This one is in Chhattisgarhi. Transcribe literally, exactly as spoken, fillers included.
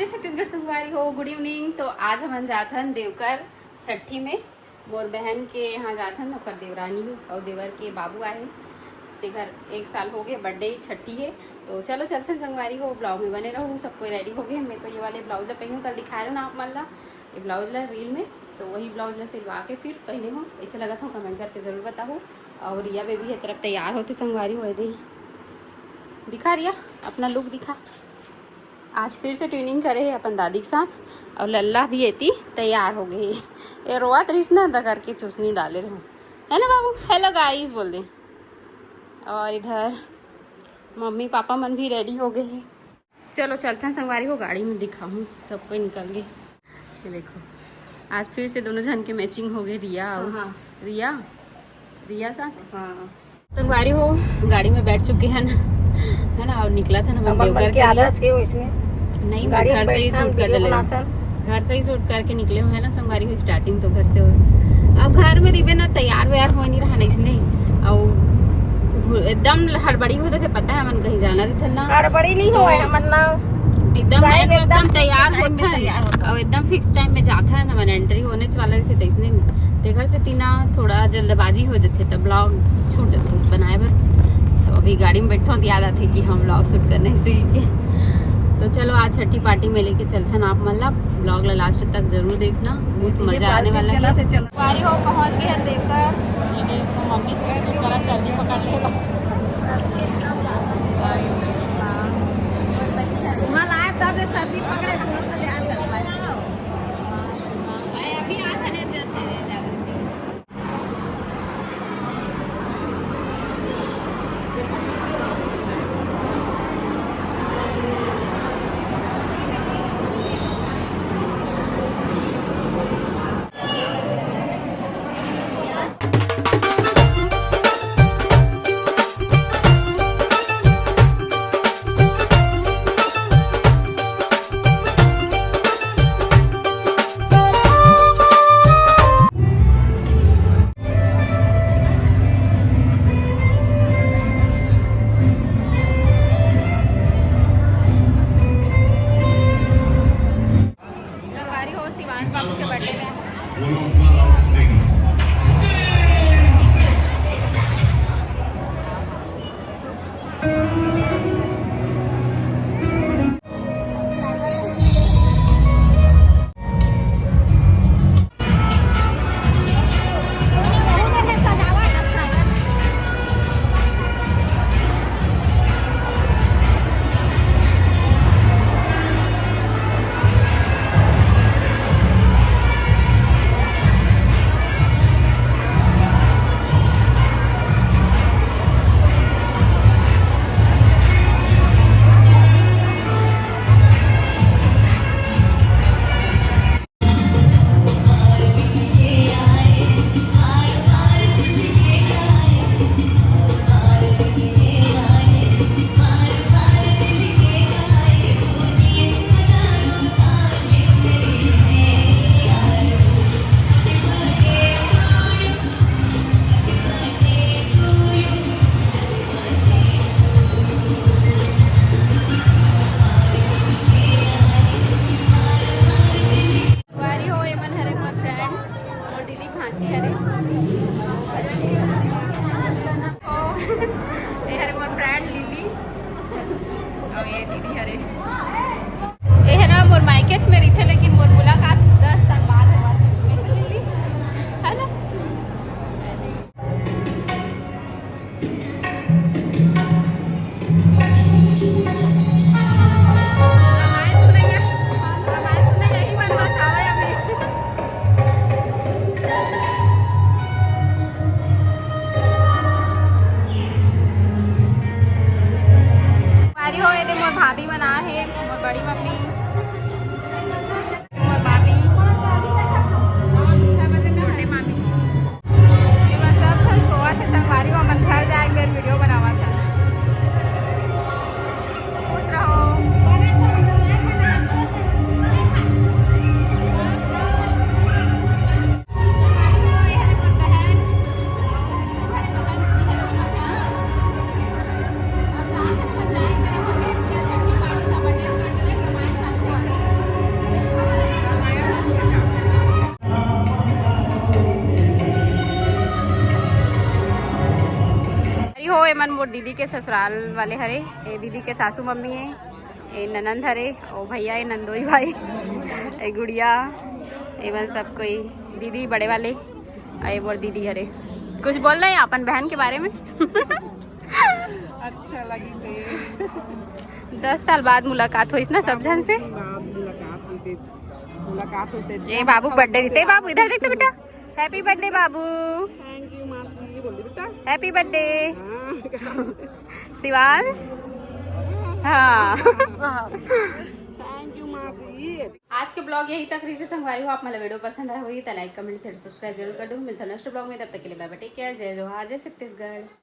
छत्तीसगढ़ संगवारी हो, गुड इवनिंग। तो आज हमन जाथन देवकर छट्ठी में, मोर बहन के यहाँ जाथन, ओकर देवरानी अउ देवर के बाबू आए, ते घर एक साल हो गए, बर्थडे छट्ठी है। तो चलो चलथन संगवारी हो, ब्लाउज में बने रहू, सब कोई रेडी हो गए। मैं तो ये वाले ब्लाउज ला पहनू, कल दिखाए रहो ना आप मन ला, ये ब्लाउज ला रील में, तो वही ब्लाउज ला सिलवा के फिर पहने हो, ऐसे लगत हो कमेंट करके जरूर बताओ। और रिया बेबी है तरफ तैयार होते संगवारी हो दे, दिखा रिया अपना लुक दिखा। आज फिर से ट्यूनिंग करे है अपन दादी के साथ, और लल्ला भी एती तैयार हो गए। ये रोवत रहिस ना, त करके चुसनी डाले रहो, है ना बाबू? हेलो गाइस बोल दे। और इधर मम्मी पापा मन भी रेडी हो गए हैं। चलो चलते हैं संगवारी हो, गाड़ी में दिखाऊँ, सब कोई निकल गए। ये देखो, आज फिर से दोनों जन के मैचिंग हो गई, रिया और हाँ। रिया, रिया साथ। हाँ। संगवारी हो, गाड़ी में बैठ चुके हैं ना, है ना, और निकला था ना, हमन देवघर के लिए। आदत है वैसने। नहीं, गाड़ी में घर से ही बैठथन, शूट कर video डले। बनाथन। घर से ही शूट करके निकले हुए हैं ना संगवारी हो, स्टार्टिंग तो घर से हो। अब घर में रिबे ना, तैयार वैयार हो नहीं रहा ना, इसने। और एकदम हड़बड़ी हो जाते, पता है, हमन कहीं जाना रहिथे ना। हड़बड़ी नहीं तो होए, हमन ना एकदम टाइम एकदम एकदम फिक्स तैयार टाइम में होथन। तैयार होथन। और एकदम फिक्स टाइम में जाथन, हमन एंट्री होने वाला रहिथे, तो इसने में ते घर से तीना थोड़ा जल्दबाजी हो जाथे, तब ब्लॉग छूट जाथे बनाए बर। तो अभी गाड़ी में बैठो तो याद आथे कि हम ब्लॉग शूट करने से ही के। तो चलो, आज छठी पार्टी में लेके चलथन आप मन ला, ब्लॉग ला लास्ट तक जरूर देखना, बहुत ये मजा आने पार्टी वाला चला है। थे, चला। संगवारी हो, पहुंच गए हैं देवघर। ये देखो, मम्मी सूट सूट करा, सर्दी पकड़ लेगा। आई नहीं, हाँ। वहाँ लाए तब रे सर्दी पकड़े, फोन कर ले, आ चल। अभी आता नहीं, जस्ट जागृति। संगवारी हो, शिवांश बाबू के बर्थडे में संगवारी हो, एमन हरे मोर फ्रेंड, मोर दीदी भांची हरे। ओ, ये हरे मोर फ्रेंड लिली। और ये दीदी हरे। ये है ना मोर मायकेच में रहिथे, लेकिन मोर मुलाकात दस साल बाद हुआ। कैसे लिली? है ना? संगवारी हो, ये दे मोर भाभी मन आ हे, मोर बड़ी मम्मी। मोर मामी, छोटे मामी, ये बस सब झन सोवत हे संगवारी हो, हमन घर जाए के वीडियो बनावत हन। खुश रहो। मन मोर दीदी के ससुराल वाले हरे, ए दीदी के सासू मम्मी है, ए ननंद हरे, ओ भैया, ए नंदोई भाई, ए गुड़िया, एमन सब कोई, दीदी बड़े वाले, ए मोर दीदी हरे। कुछ बोल रहे हैं अपन बहन के बारे में? अच्छा लगी से। दस साल बाद मुलाकात होइस ना सब झन से। बाद मुलाकात होइस, मुलाकात होइस। ए बाबू बर्थडे से, बाबू इधर देख तो बेटा, हैप्पी बर्थडे बाबू। थैंक यू मासी, बोल दे बेटा। Happy birthday. हाँ। शिवांश। हाँ। थैंक यू मासी। आज के ब्लॉग यही तक रहिस संगवारी हो। आप मन ला वीडियो पसंद आए होही त लाइक, कमेंट, शेयर, सब्सक्राइब जरूर कर दो। मिलता नेक्स्ट ब्लॉग में, तब तक के लिए बाय बाय, टेक केयर, जय जोहार, जय छत्तीसगढ़।